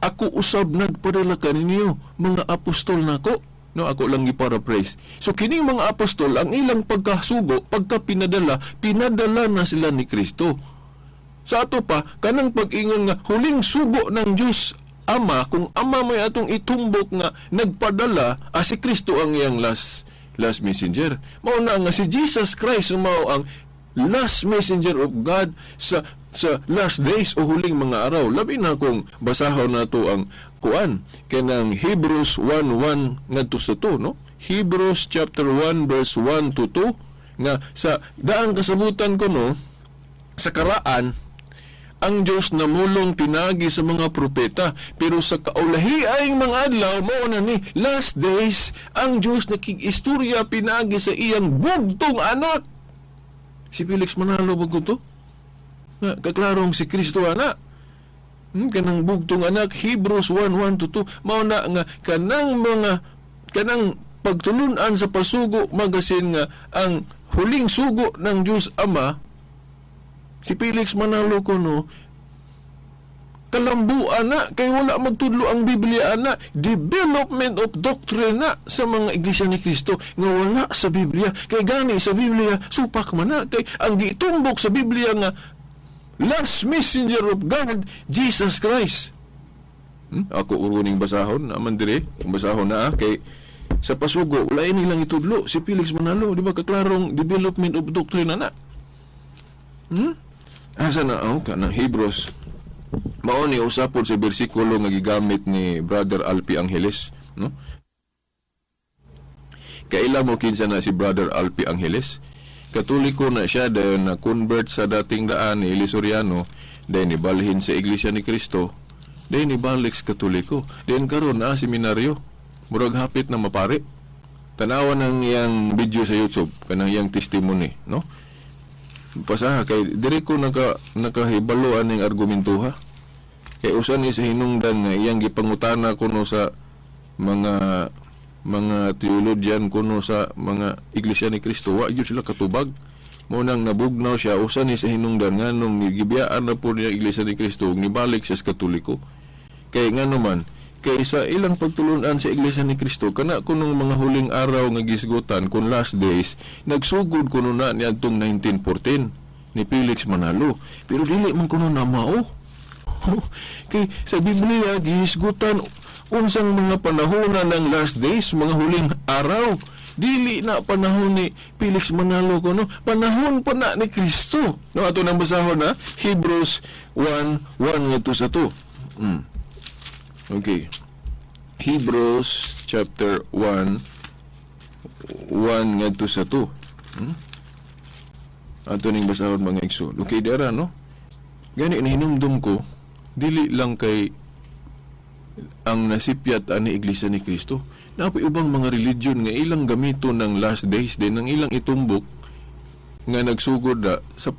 ako usab nagpadala kaninyo mga apostol nako. No, ako lang gi-paraphrase. So kining mga apostol ang ilang pagkasugo, pagka pinadala, pinadala na sila ni Kristo. Sa ato pa kanang pag-ingon nga huling sugo ng Dios Ama, kung Ama may atong itumbok nga nagpadala, si Kristo ang iyang last messenger. Mao na nga si Jesus Christ mao ang last messenger of God sa last days o huling mga araw. Labi na kung basahon nato ang kuan kanang Hebrews 1:1 ngadto sa 2, no? Hebrews chapter 1 verse 1 to 2 nga sa daang kasabutan ko, no, sa karaan ang Diyos namulong pinagi sa mga propeta, pero sa kaulahiaing mga adlaw, mao na ni last days, ang Diyos nakig-istorya pinagi sa iyang bugtong anak. Si Felix Manalo ba to? Nga, kaklarong si Kristo ana. Kanang bugtong anak, Hebrews 1:1 to 2, mao na nga kanang mga kanang pagtulunan sa pasugo magasin nga ang huling sugo ng Diyos Ama si Felix Manalo kuno, kalambuan na kay wala magtudlo ang Biblia ana, development of doctrine na sa mga Iglesia ni Kristo nga wala sa Biblia. Kay gani sa Biblia supak man na kay ang gitumbok sa Biblia nga last messenger of God, Jesus Christ. Ako uruning basahon naman dire, basahon na kay sa pasugo wala nilang itudlo si Felix Manalo, di ba kaklarong development of doctrine na na. Asa na oh kanang Hebrews? Mao ni usapod sa bersikulo nga gigamit ni Brother Alpi Angeles, no? Kaila mo kinsa na si Brother Alpi Angeles? Katoliko na siya, dayon na convert sa dating daan ni Eli Soriano, dayon nibalhin sa Iglesia ni Cristo, dayon nibalik sa Katoliko, dayon karon na seminaryo, murag hapit na mapari. Tanawan ang iyang video sa YouTube, kanang iyang testimony, no? Pasaha kay diri ko nakahibalo aning argumentuha. Kay usa ni sa hinungdan nga iyang gipangutana kuno sa mga theologian kuno sa mga Iglesia ni Cristo, wa gyud sila katubag. Mao nang nabugnaw siya, usa ni sa hinungdan nganong gibiyaan na po niya Iglesia ni Cristo ug nibalik siya sa Katoliko. Kay ngano man, kay sa ilang pagtulunan sa Iglesia ni Cristo kana kunong mga huling araw nga gisgutan kun last days, nagsugod kuno na niadtong 1914 ni Felix Manalo, pero dili man kuno na mao. Kay sa Biblia gihisgutan Unsang mga panahon na ng last days, mga huling araw? Dili na panahon ni Felix Manalo ko, no? Panahon pa na ni Kristo. No, ato nang basahon na Hebrews 1:1 ngadto sa 2. Okay. Hebrews chapter 1:1 ngadto sa 2. Ato ning basahon, mga igsoon. Okay, dara, no? Gani nahinumdum ko, dili lang kay ang nasipyat ani Iglesia ni Cristo. Naa poy ubang mga religion nga ilang gamito ng last days din ang ilang itumbok nga nagsugod na sa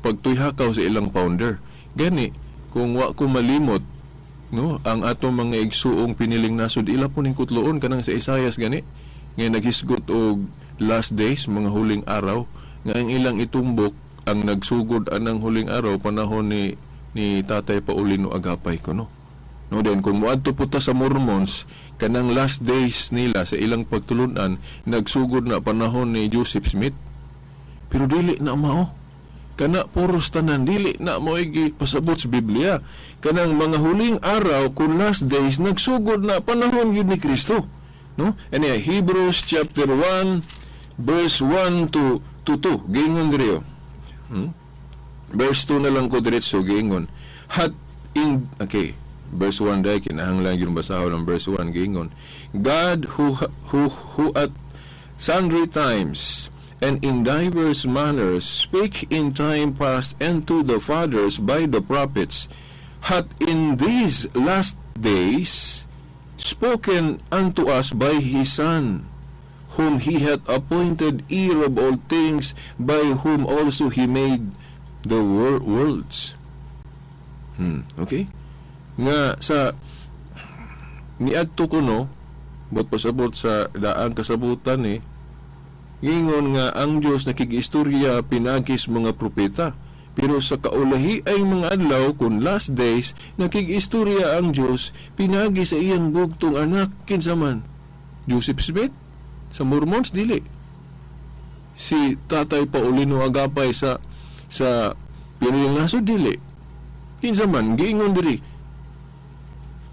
pagtuyhakaw sa ilang founder. Gani kung wa ko malimot, no, ang atong mga igsuong piniling nasod, ila po ning kutloon kanang sa Isayas gani nga naghisgot og last days, mga huling araw, nga ang ilang itumbok ang nagsugod anang huling araw panahon ni Tatay Paulino Agapay kuno. No, then kung moadto po ta sa Mormons, kanang last days nila sa ilang pagtulunan nagsugod na panahon ni Joseph Smith. Pero dili na mao. Kana puros tanan, dili na mao pasabot sa Biblia. Kanang mga huling araw kun last days nagsugod na panahon gyud ni Kristo. No? Anyway, Hebrews chapter 1 verse 1 to 2. Giingon diri. Verse 2 na lang ko diretso, giingon. Hat in okay, verse 1 dai, kinahanglan gyud basahon ang verse 1. Giingon, God who at sundry times and in divers manners spake in time past unto the fathers by the prophets hath in these last days spoken unto us by his Son, whom he hath appointed heir of all things, by whom also he made the worlds. Okay? Nga sa niadto ko, no, bot pasabot sa daang kasabutan ni gingon nga ang Dios nakigistorya pinagis mga propeta, pero sa kaulahi ay mga adlaw kun last days nakigistorya ang Dios pinagi sa iyang bugtong anak. Kinsa man? Joseph Smith sa Mormons? Dili. Si Tatay Paulino Agapay sa Piniling Nasod? Dili. Kinsa man? Giingon diri,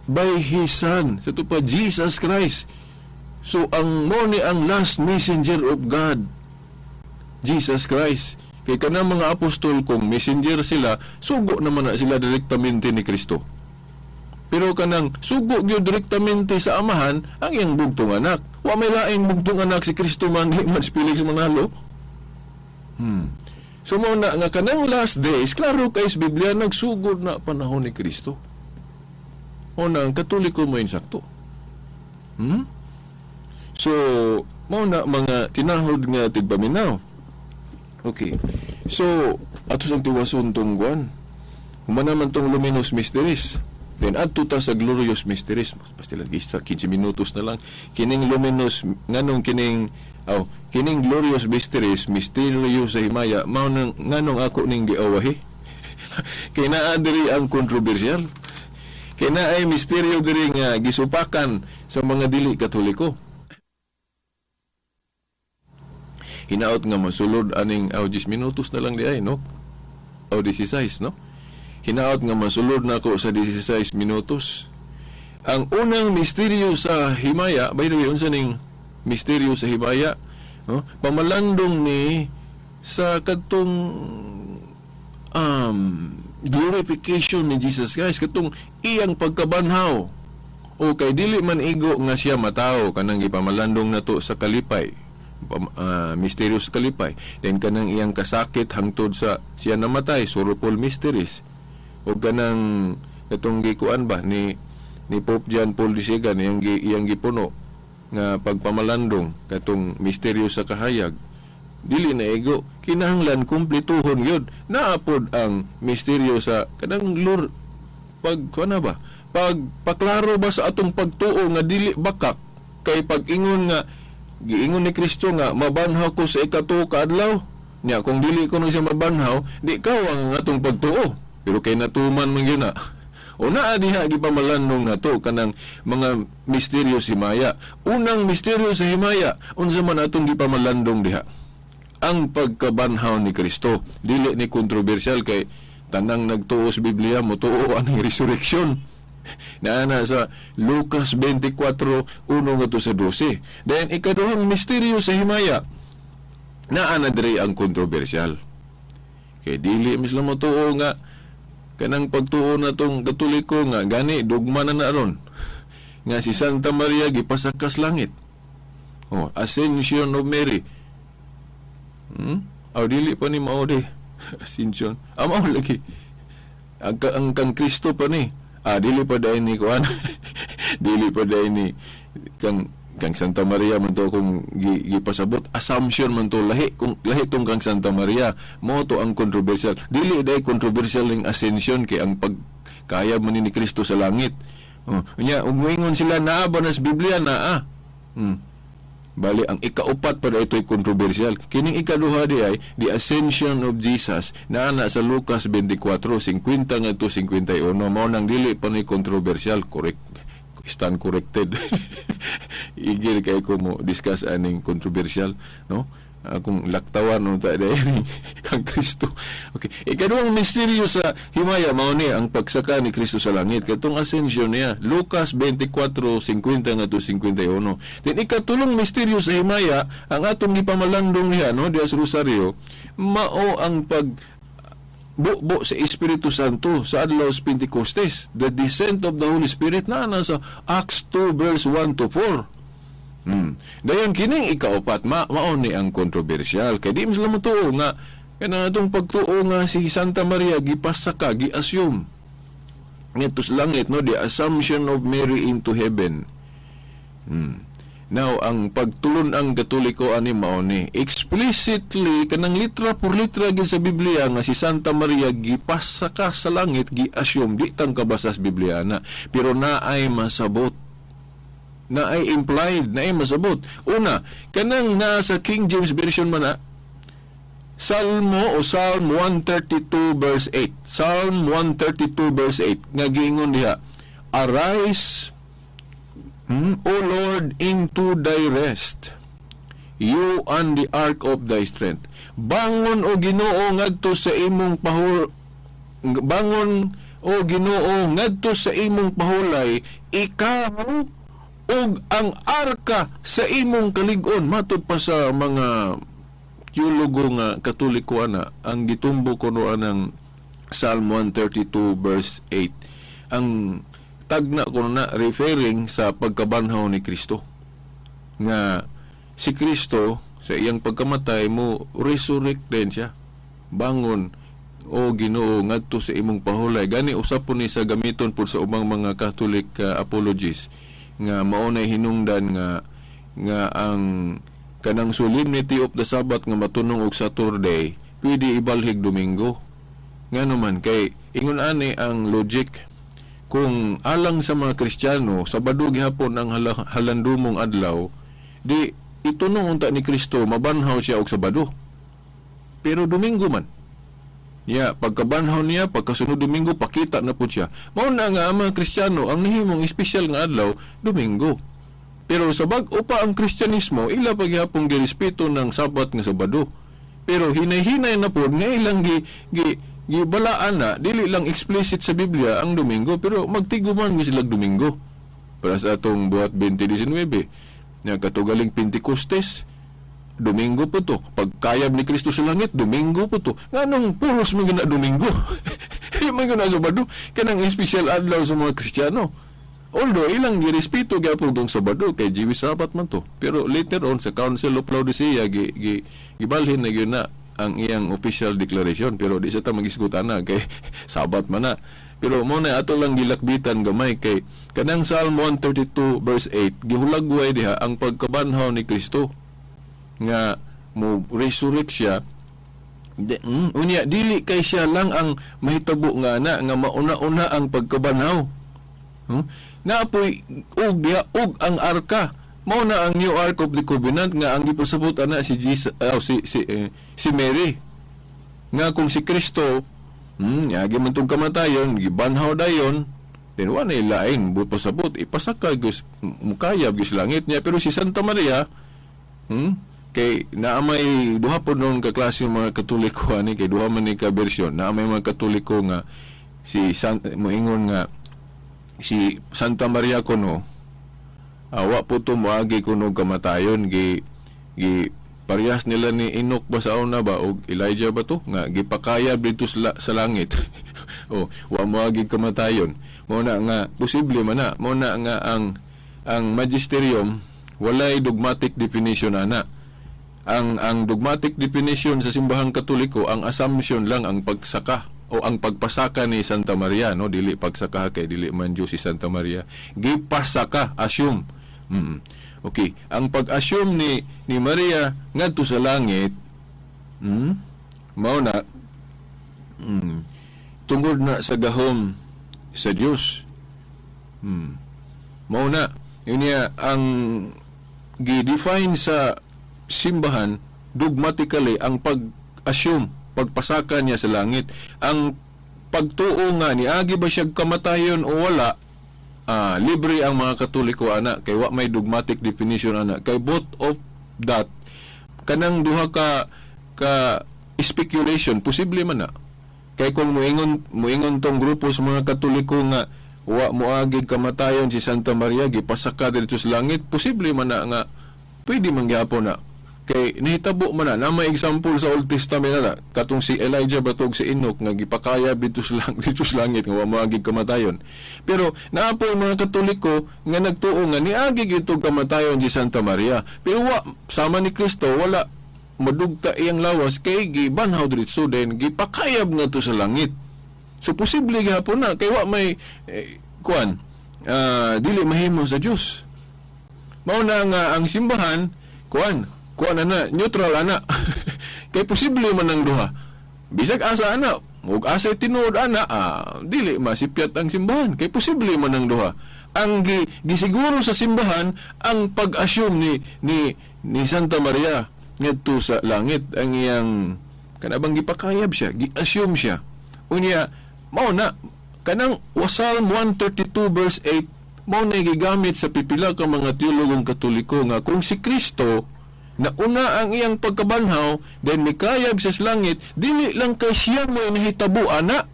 by His Son, sa pa Jesus Christ. So ang mo ni ang last messenger of God, Jesus Christ. Kay kanang mga apostol, kung messenger sila, sugo naman na sila direktamente ni Kristo. Pero kanang sugo gyud direktamente sa Amahan ang iyang bugtong anak. Wa may laing bugtong anak si Kristo man, di man si Felix Manalo. So mo na nga kanang last days, klaro kay sa Biblia, nagsugod na panahon ni Kristo. O na ang Katoliko mo insakto. So, mao na mga tinahod nga tigpaminaw. Okay. So, ato sang tiwason tong guan. Human naman tong luminous mysteries. Then adto ta sa glorious mysteries. Basta lang sa 15 minutos na lang. Kining luminous, nganong kining, oh, kining glorious mysteries, misteryo sa himaya, mao nang nganong ako ning giawahi. Kay naa diri ang kontrobersyal. Kay naay misteryo diri nga gisupakan sa mga dili Katoliko. Hinaot nga masulod aning aw 10 minutos na lang di ay, no? O 16, no? Hinaot nga masulod nako sa 16 minutos. Ang unang misteryo sa himaya, by the way, unsa ning misteryo sa himaya, no? Pamalandong ni sa kadtong glorification ni Jesus Christ, katong iyang pagkabanhaw. O kay dili man igo nga siya matawo, kanang gipamalandong nato sa kalipay, misteryo sa kalipay. Then kanang iyang kasakit hangtod sa siya namatay, sorrowful mysteries. O kanang katong gikuan ba ni Pope John Paul II, iyang gipuno nga pagpamalandong katong misteryo sa kahayag. Dili na igo, kinahanglan kumpletuhon gyud. Naapod ang misteryo sa kanang lur pag kuan na ba, pagpaklaro ba sa atong pagtuo nga dili bakak kay pag-ingon nga giingon ni Kristo nga mabanhaw ko sa ikatuo ka adlaw nya, kung dili ko siya mabanhaw, di kawang ang atong pagtuo, pero kay natuman man gyud na. O naa diha gipamalandong nato kanang mga misteryo sa himaya. Unang misteryo sa himaya, unsa man atong gipamalandong diha? Ang pagkabanhaw ni Kristo. Dili ni kontrobersyal kay tanang nagtuo sa Biblia motuo ang resurrection. Naa na sa Lucas 24:1 ngadto sa 12. Then ikaduhang misteryo sa himaya, naa na diri ang kontrobersyal. Kay dili mismo motuo nga kanang pagtuo na tong Katoliko nga gani dugma na na ron nga si Santa Maria gipasakas langit. Oh, Ascension of Mary. Aw, dili pa ni mao di. Ascension. Ah, mao lagi. Ang kang Kristo pa ni. Ah, dili pa dahil ni kuan. Dili pa dahil ni kang kang Santa Maria man to kung gipasabot, assumption man to, lahi kung lahi tong kang Santa Maria mo to ang controversial. Dili dai controversial ning ascension kay ang pagkaya man ni Kristo sa langit. Oh, unya ug moingon sila, naa ba na sa Biblia? Naa. Bali, ang ikaupat pa ito'y controversial. Kining ikaduha di ay the ascension of Jesus, naa na sa Lucas 24:50 ngadto 51. Mao nang dili pa ni controversial. Correct. Stand corrected. Igil kay ko mo discuss aning controversial, no? Akong laktawan no ta dahil kang Kristo. Okay. Ikaduhang misteryo sa himaya mao ni ang pagsaka ni Kristo sa langit. Katong ascension niya, Lucas 24:50 ngadto 51. Then ikatulong misteryo sa himaya, ang atong gipamalandong niya, no, diya sa Rosario, mao ang pag bubo sa Espiritu Santo sa adlaw sa Pentecostes, the descent of the Holy Spirit, na nasa Acts 2 verse 1 to 4. Dayon kining ikaupat mao ni ang kontrobersyal kay di man sila motuo nga kanang atong pagtuo nga si Santa Maria gipasaka, gi-assume ngadto sa langit, no, the assumption of Mary into heaven. Now, ang pagtulon ang Katoliko ani mao ni explicitly kanang litra por litra gid sa Biblia nga si Santa Maria gipasaka sa langit, gi-assume, di tang kabasa sa Biblia na, pero naay masabot, na ay implied, na ay masabot. Una, kanang naa sa King James Version man na Salmo o Psalm 132 verse 8. Psalm 132 verse 8 nga giingon diha, "Arise, O Lord, into thy rest, you and the ark of thy strength." Bangon, o Ginoo, ngadto sa imong pahul bangon, o Ginoo, ngadto sa imong pahulay, ikaw ug ang arka sa imong kalig-on. Matud pa sa mga teologo nga Katoliko ana, ang gitumbo kuno anang Psalm 132 verse 8, ang tagna kuno na referring sa pagkabanhaw ni Kristo, nga si Kristo sa iyang pagkamatay mo resurrect din siya. Bangon, o Ginoo, ngadto sa imong pahulay. Gani usab po ni sa gamiton pud sa ubang mga Catholic apologists nga mao nay hinungdan nga nga ang kanang solemnity of the Sabbath nga matunong og Saturday pwede ibalhig Domingo. Ngano man kay ingon ani ang logic, kung alang sa mga Kristiyano Sabado gihapon ang halandumong adlaw, di itunong unta ni Kristo mabanhaw siya og Sabado, pero Domingo man. Ya, pagkabanhaw niya, pagkasunod Domingo, pakita na po siya. Mao na nga ang mga Kristiyano, ang nahimong espesyal nga adlaw, Domingo. Pero sa bag-o pa ang Kristyanismo, ila pagyapong girespeto ng Sabat nga Sabado. Pero hinay-hinay na po nga ilang gi, gi, gibalaan na, dili lang explicit sa Biblia ang Domingo, pero magtiguman mi sila Domingo. Para sa atong buhat 2019, nga katugaling Pentecostes, Domingo po to. Pagkayab ni Kristo sa langit, Domingo po to. Nganong puros man gina Domingo? Di man gina Sabado. Kanang espesyal adlaw sa mga Kristiyano. Although ilang girespeto gyapon tong Sabado kay Jewish Sabbath man to. Pero later on sa Council of Laodicea gi, gi gibalhin na gyud na ang iyang official declaration, pero di sa ta magisgutan na kay Sabat man na. Pero mo na ato lang gilakbitan gamay kay kanang Psalm 132 verse 8 gihulagway diha ang pagkabanhaw ni Kristo nga mo resurrect siya. Unya dili kay siya lang ang mahitabo nga na nga mauna-una ang pagkabanhaw. Naapoy og diha og ang arka. Mao na ang New Ark of the Covenant nga ang gipasabot ana si Jesus, si si si Mary. Nga kung si Kristo yagi man tong kamatayon, gibanhaw dayon, then wa na lain but pasabot ipasaka gus mukayab gyud sa langit niya. Pero si Santa Maria, kay naa may duha po noon ka klase ng mga Katoliko ani, kay duha man ni ka version. Naa may mga Katoliko nga si San, moingon nga Si Santa Maria kuno, wa po to moagi kuno kamatayon, gi gi parehas nila ni Enoch ba sa una ba og Elijah ba to nga gipakayab dito sa langit. Oh, wa moagi kamatayon. Mao na nga posible man na, mao na nga ang magisterium walay dogmatic definition ana. Ang dogmatic definition sa Simbahang Katoliko, ang assumption lang, ang pagsaka o ang pagpasaka ni Santa Maria, no? Dili pagsaka kay dili man Diyos si Santa Maria. Gipasaka, assume. Okay, ang pag-assume ni Maria ngadto sa langit, mao na tungod na sa gahom sa Dios. Mao na yun niya ang gi-define sa simbahan dogmatically, ang pag-assume, pagpasaka niya sa langit. Ang pagtuo nga niagi ba siya kamatayon o wala, libre ang mga Katoliko ana kay wa may dogmatic definition ana, kay both of that, kanang duha ka speculation, posible man na. Kay kung muingon tong grupo sa mga Katoliko nga wa moagi kamatayon si Santa Maria, gipasaka didto sa langit, posible man na nga pwede man gyapon na kay nahitabo man na, na may example sa Old Testament na katong si Elijah batog si Enoch nga gipakaya didto sa langit nga wa moagi kamatayon. Pero naa poy mga Katoliko nga nagtuo nga niagi gyud kamatayon si Santa Maria, pero wa sama ni Kristo, wala madugta iyang lawas kay gibanhaw diretso, then gipakayab ngadto sa langit. So posible gihapon na kay wa may kuan, dili mahimo sa Dios. Mao na nga ang simbahan, kuan kuan ana, neutral ana, kay posible man ang duha. Bisag asa ana ug asay tinuod ana, dili masipyat ang simbahan kay posible man ang duha. Ang gisiguro sa simbahan ang pag-assume ni Santa Maria ngadto sa langit, ang iyang kanabang gipakayab siya, gi-assume siya. Unya mao na kanang Psalm 132 verse 8, mao na gigamit sa pipila ka mga teologong Katoliko nga kung si Kristo nauna ang iyang pagkabanhaw, then mikayab siya sa langit, dili lang kay siya mo nahitabo ana.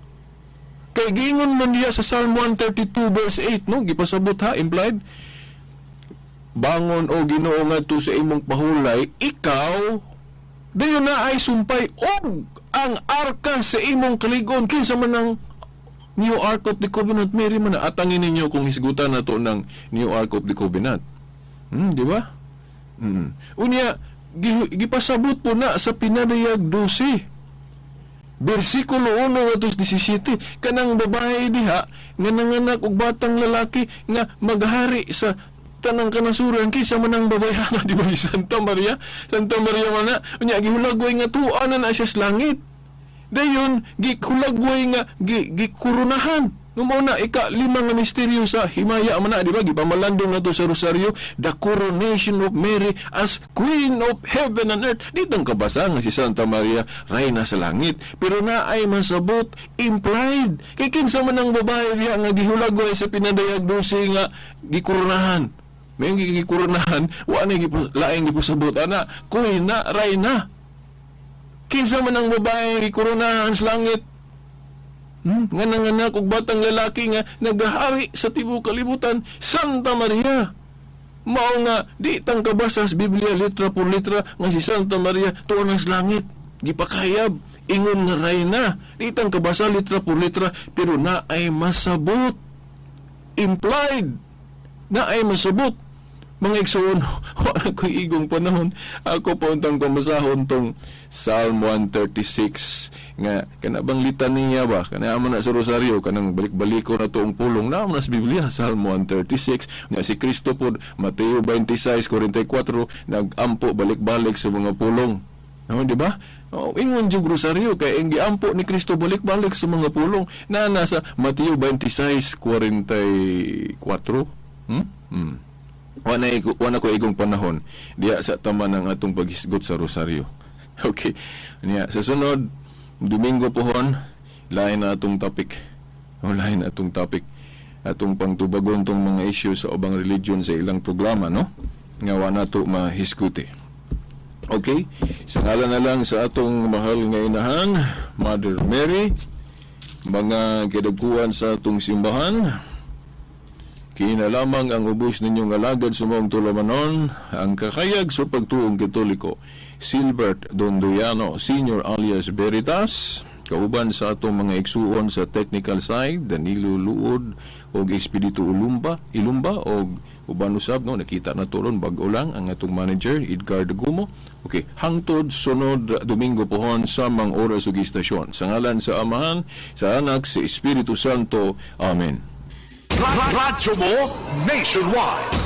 Kay giingon man niya sa Psalm 132 verse 8, no, gipasabot ha, implied, bangon, o Ginoo, ngadto sa imong pahulay, ikaw dayon na ay sumpay og ang arka sa imong kaligon. Kinsa man ang New Ark of the Covenant? Mary man na. Atangin ninyo kung hisgutan na to ng New Ark of the Covenant. Di ba? Unya, gipasabot po na sa Pinadayag 12 bersikulo 1 ngadto 17, kanang babae diha nga nanganak og batang lalaki nga maghari sa tanang kanasuran. Kinsa man ang babae na, di ba? Si Santa Maria. Santa Maria man na. Unya gihulagway nga tuwa na na siya sa langit, dayon gihulagway nga gikurunahan. No, mao na ika lima nga misteryo sa himaya man na, di ba? Gipamalandong nato sa Rosaryo, the coronation of Mary as Queen of Heaven and Earth. Dito ang kabasa nga si Santa Maria reyna sa langit. Pero na ay masabot implied. Kay kinsa man ang babae diha nga gihulagway sa Pinadayag 12 nga gikoronahan? May gikoronahan, wa na laing gipasabot ana, queen na, reyna. Kinsa man ang babae gikoronahan sa langit? Nga nanganak og batang lalaki nga nagahari sa tibuok kalibutan, Santa Maria. Mao nga di tang kabasa sa Biblia litra por litra nga si Santa Maria tuwa sa langit, gipakayab, ingon nga reyna. Di tang kabasa litra por litra, pero na ay masabot implied, na ay masabot. Mga igsoon, wala ko igong panahon. Ako pa untang pamasahon tong Psalm 136 nga kana bang litaniya ba, kana amo na sa Rosaryo, kanang balik-baliko na toong pulong na amo na sa Biblia, Psalm 136 nga si Kristo pod, Mateo 26:44, nagampo balik-balik sa mga pulong. No, di ba? Oh, ingon jud Rosaryo kay ang giampo ni Kristo balik-balik sa mga pulong na nasa Mateo 26:44. Wa na ko igong panahon diya sa tama ng atong paghisgot sa Rosaryo. Okay. Niya sa sunod Domingo pohon, lain na atong topic. O, lain na atong topic. Atong pangtubagon tong mga issue sa ubang religion sa ilang programa, no? Nga wa nato mahisguti. Okay? Sa ngalan na lang sa atong mahal nga inahan, Mother Mary, mga kidagkuan sa atong simbahan, Kinalamang ang ubos ninyong alagad sa maong tulumanon, ang kakayag sa pagtuong Katoliko, Silbert Dondoyano, Senior alias Veritas, kauban sa atong mga igsuon sa technical side, Danilo Luod og Expedito Ulumba, Ilumba og uban usab, no, nakita na to ron, bag-o lang ang atong manager Edgar Dagumo. Okay, hangtod sunod Domingo pohon samang oras ug istasyon. Sa ngalan sa Amahan, sa Anak, sa Espiritu Santo. Amen. Radyo mo nationwide.